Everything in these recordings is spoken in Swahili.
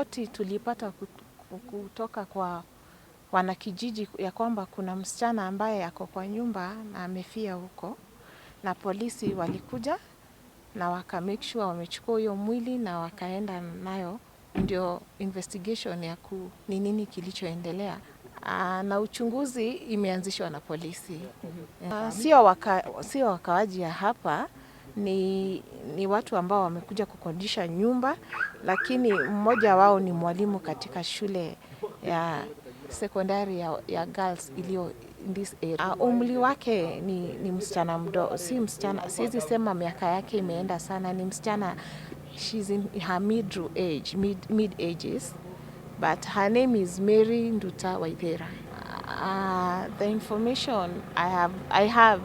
Ripoti tulipata kutoka kwa wanakijiji ya kwamba kuna msichana ambaye ako kwa nyumba na amefia huko, na polisi walikuja na waka make sure wamechukua huyo mwili na wakaenda nayo, ndio investigation ya ni nini kilichoendelea. Na uchunguzi imeanzishwa na polisi. Sio wakaaji ya hapa, ni watu ambao wamekuja kukodisha nyumba, lakini mmoja wao ni mwalimu katika shule ya sekondari ya girls iliyo in this area. Umri wake ni msichana mdogo, si msichana, siwezi sema miaka yake imeenda sana, ni msichana, she's in her middle age, mid ages, but her name is Mary Nduta Waithera. The information I have,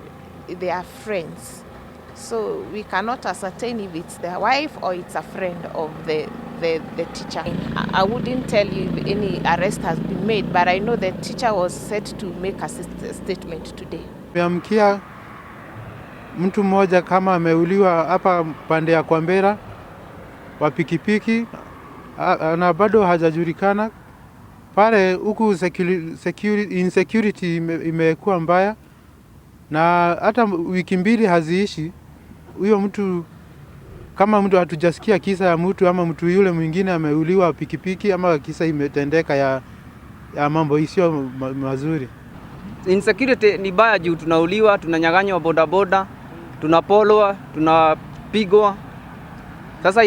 they are friends. So we cannot ascertain if it's the wife or it's a friend of the teacher. I wouldn't tell you if any arrest has been made, but I know the teacher was set to make a statement today. Tumeamkia mtu mmoja kama ameuliwa hapa pande ya Kwambera wa pikipiki na bado hajajulikana pale huku. Insecurity imekuwa mbaya na hata wiki 2 haziishi huyo mtu, kama mtu hatujasikia kisa ya mtu ama mtu yule mwingine ameuliwa pikipiki ama kisa imetendeka ya mambo isiyo mazuri. Insecurity ni baya juu tunauliwa, tunanyang'anywa bodaboda, tunaporwa, tunapigwa. Sasa